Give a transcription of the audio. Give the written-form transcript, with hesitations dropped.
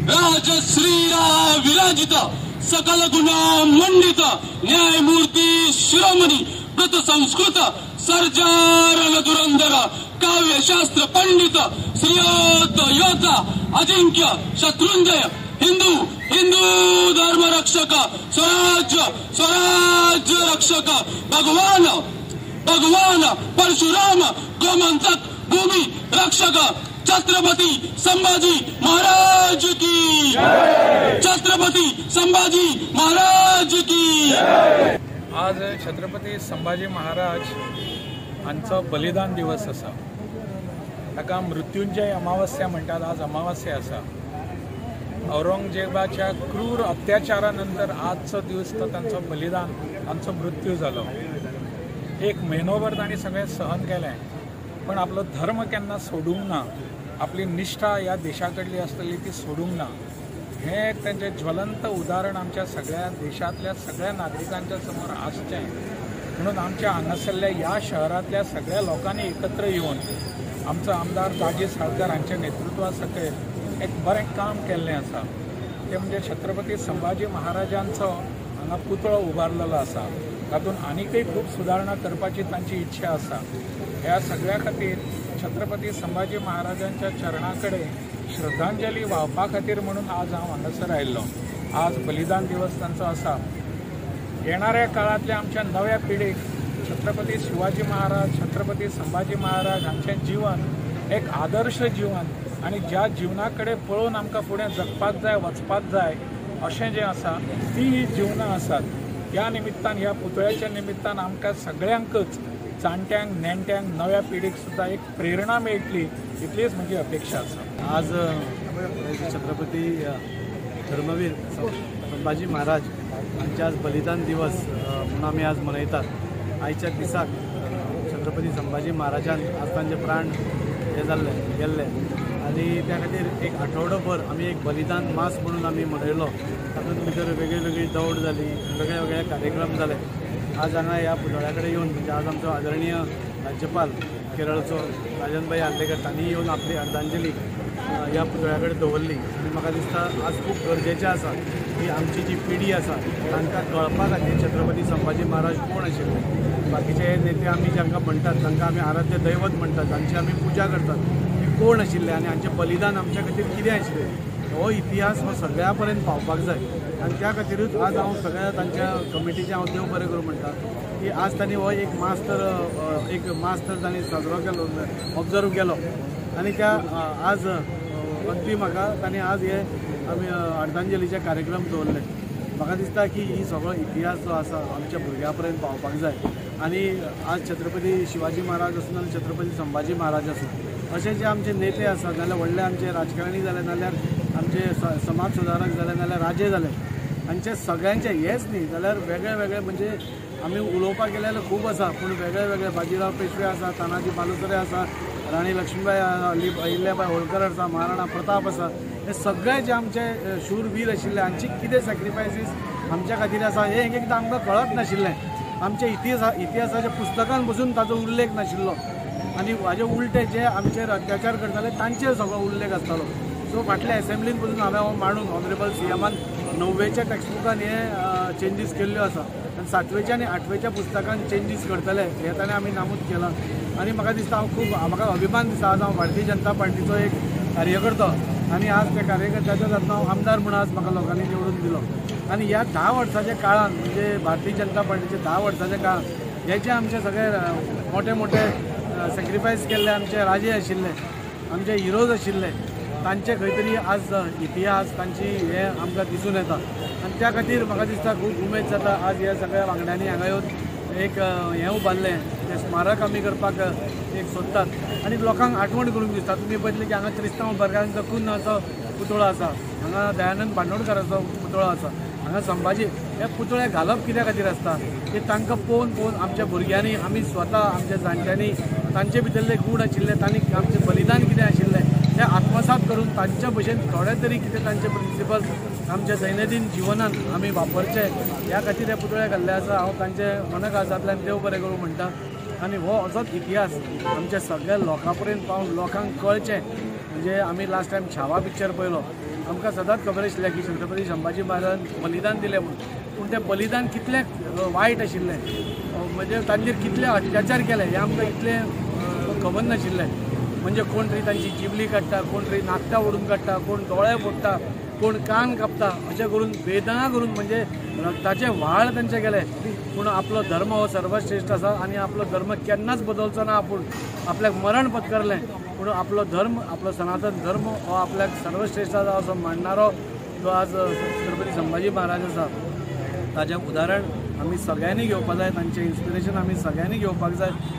राजश्रीरा विराजित सकल गुणा मंडित न्यायमूर्ती शिरोमणी व्रत संस्कृत सर्जारण धुरंधर काव्यशास्त्र पंडित श्रीयोत योद्धा अजिंक्य शत्रुंजय हिंदू हिंदू धर्म रक्षक स्वराज्य स्वराज्य रक्षक भगवान भगवान परशुराम गोमंतक भूमि रक्षक छत्रपति संभाजी महाराज की, छत्रपति संभाजी महाराज की। आज छत्रपती संभाजी महाराज हांचो बलिदान दिवस आसा। ताका मृत्युंजय अमावस्या म्हणटात। आज अमावस्या आसा। औरंगजेबाच्या क्रूर अत्याचारा नंतर आजचो दिवस तो तांचो बलिदान, तांचो मृत्यू जालो। एक म्हयनोभर तांणी सगळें सहन केलें, पण आपलो धर्म केन्ना सोडूंक ना, आपली निष्ठा ह्या देशा कडली आसतली ती सोडूंक ना। हें एक तांचें ज्वलंत उदाहरण आमच्या सगळ्या देशांतल्या सगळ्या नागरिकांच्या समोर आसचें म्हणून आमच्या हांगासरल्या ह्या शहरांतल्या सगळ्या लोकांनी एकत्र येवन आमचो आमदार दाजी साळकर हांच्या नेतृत्वा सकयल एक बरें काम केल्लें आसा। तें म्हणजे छत्रपती संभाजी महाराजांचो हांगा पुतळो उबारलेलो आसा। तातूंत आनीकय खूब सुदारणा करपाची तांची इच्छा आसा। ह्या सगळ्या खातीर छत्रपती संभाजी महाराजांच्या चरणा कडेन श्रद्धांजली व्हांवपा खातीर म्हणून आज हांव हांगासर आयिल्लो। आज बलिदान दिवस तांचो आसा। येणाऱ्या काळांतल्या आमच्या नव्या पिढीक छत्रपती शिवाजी महाराज, छत्रपती संभाजी महाराज हांचें जीवन एक आदर्श जीवन आनी ज्या जिवना कडेन पळोवन आमकां फुडें जगपाक जाय, वचपाक जाय अशें जें आसा ती ही जिवनां आसात। ह्या निमित्तान, ह्या पुतळ्याच्या निमित्तान आमकां सगळ्यांकच, जाणट्यांक, नेणट्यांक, नव्या पिढीक सुद्दां एक प्रेरणा मेळटली इतलीच म्हजी अपेक्षा आसा। आज छत्रपती धर्मवीर संभाजी महाराज हांचे आज बलिदान दिवस म्हणून आमी आज मनयतात। आयच्या दिसाक छत्रपती संभाजी महाराजान आज तांचे प्राण हे जाल्ले गेल्ले आनी त्या खातीर एक आठवडोभर आमी एक बलिदान मास म्हणून आमी मनयलो। तातूंत भितर वेगळी वेगळी दौड जाली, वेगळे वेगळे कार्यक्रम जाले। आज हांगा ह्या पुतळ्या कडेन येवन म्हणजे आज आमचो आदरणीय राज्यपाल केरळचो राजनभाई आर्लेकर तांणी येवन आपली आर्धांजली ह्या पुतळ्या कडेन दवरली आनी म्हाका दिसता आज खूब गरजेचें आसा की आमची जी पिढी आसा तांकां कळपा खातीर छत्रपती संभाजी महाराज कोण आशिल्ले। बाकीचे नेते आमी जांकां म्हणटात, तांकां आमी आराध्य दैवत म्हणटात, तांची आमी पुजा करतात, ते कोण आशिल्ले आनी हांचें बलिदान आमच्या खातीर कितें आशिल्लें हो इतिहास हो सगळ्या पर्यंत पावपाक जाय। आनी त्या खातीरूच आज हांव सगळ्या तांच्या कमिटीचें हांव देव बरें करूं म्हणटा की आज तांणी हो एक मास तर तांणी साजरो केलो, ऑब्जर्व केलो आनी त्या आज अंती म्हाका तांणी आज हे आमी आर्धांजलीचे कार्यक्रम दवरले। म्हाका दिसता की ही सगळो इतिहास जो आसा आमच्या भुरग्यां पर्यंत पावपाक जाय आनी आज छत्रपती शिवाजी महाराज आसूं नाल्यार छत्रपती संभाजी महाराज आसूं, अशे जे आमचे नेते आसात, नाल्यार व्हडले आमचे राजकारणी जाले, नाल्यार आमचे समाज सुदारक जाले, नाल्यार राजे जाले, हांचे सगळ्यांचे हेच न्ही जाल्यार वेगळे वेगळे म्हणजे आमी उलोवपाक गेले जाल्यार खूब आसा, पूण वेगळे वेगळे बाजीराव पेशवे आसा, तानाजी मालुसरे आसा, राणी लक्ष्मीबाई अहिल्याबाई होळकर आसा, महाराणा प्रताप आसा, हे सगळे जे आमचे शूरवीर आशिल्ले हांची कितें सॅक्रिफायसीस आमच्या खातीर आसा हें एक एकदां आमकां कळत नाशिल्लें। आमच्या इतिहासाच्या पुस्तकान बसून ताचो उल्लेख नाशिल्लो आनी हाजे उलटे जे आमचेर अत्याचार करताले तांचेर सगळो उल्लेख आसतालो। सो फाटल्या एसेंब्लीन पसून हांवें हो मांडून ऑनरेबल सीएमान 9वेच्या टॅक्स्टबुकान हे चेंजीस केल्ल्यो आसा आनी 7वेच्या आनी 8वेच्या पुस्तकान चेंजीस करतले हें ताणें आमी नामूद केलां। आनी म्हाका दिसता हांव खूब म्हाका अभिमान दिसता आज हांव भारतीय जनता पार्टीचो एक कार्यकर्तो आनी आज त्या कार्यकर्त्याच्या जातना हांव आमदार म्हणून आज म्हाका लोकांनी निवडून दिलो। आनी ह्या 10 वर्साच्या काळान म्हणजे भारतीय जनता पार्टीच्या 10 वर्साच्या काळान हे जे आमचे सगळे मोठे मोठे सॅक्रिफायस केल्ले आमचे राजे आशिल्ले, आमचे हिरोज आशिल्ले, तांचे खंय तरी आज इतिहास तांची हे आमकां दिसून येता आनी त्या खातीर म्हाका दिसता खूब उमेद जाता आज ह्या सगळ्या वांगड्यांनी हांगा येवन एक हें उबारलें, तें स्मारक आमी करपाक एक सोदतात आनी लोकांक आठवण करूंक दिसता। तुमी पळयतले की हांगा क्रिस्तांव वर्गांचो कुन्नाचो पुतळो आसा, हांगा दयानंद बांदोडकाराचो पुतळो आसा, हांगा संभाजी, हे पुतळे घालप कित्या खातीर आसता की तांकां पळोवन पळोवन आमच्या भुरग्यांनी, आमी स्वता आमच्या जाणट्यांनी तांचे भितरले गूण आशिल्ले, तांणी आमचें बलिदान कितें आशिल्लें तें आत्मसात करून तांच्या भशेन थोडे तरी कितें तांचे प्रिंसिपल्स आमच्या दैनंदीन जिवनांत आमी वापरचे ह्या खातीर हे पुतळे घाल्ले आसा। हांव तांचे मनकाळजांतल्यान देव बरें करूं म्हणटा आनी हो असोच इतिहास आमच्या सगळ्या लोकां पर्यंत पावून लोकांक कळचें। म्हणजे आमी लास्ट टायम छावा पिक्चर पळयलो, आमकां सदांच खबर आशिल्लें की छत्रपती संभाजी महाराजान बलिदान दिलें म्हणून, पूण तें बलिदान कितलें वायट आशिल्लें, म्हणजे तांचेर कितले अत्याचार केले हें आमकां इतलें खबर नाशिल्लें. म्हणजे कोण तरी तांची जिबली काडटा, कोण तरी नाकटां ओडून काडटा, कोण दोळे फोडटा, कोण कान कापता, अशें करून वेदना करून म्हणजे रक्ताचे व्हाळ तांचे गेले. पूण आपलो धर्म हो सर्वश्रेश्ठ आसा आनी आपलो धर्म केन्नाच बदलचो ना. आपूण आपल्याक मरण पत्करलें पूण आपलो धर्म, आपलो सनातन धर्म हो आपल्याक सर्वश्रेश्ठ आसा असो मांडणारो जो आज छत्रपती संभाजी महाराज आसा ताजें उदाहरण आमी सगळ्यांनी घेवपाक जाय, तांचें इन्स्पिरेशन आमी सगळ्यांनी घेवपाक जाय.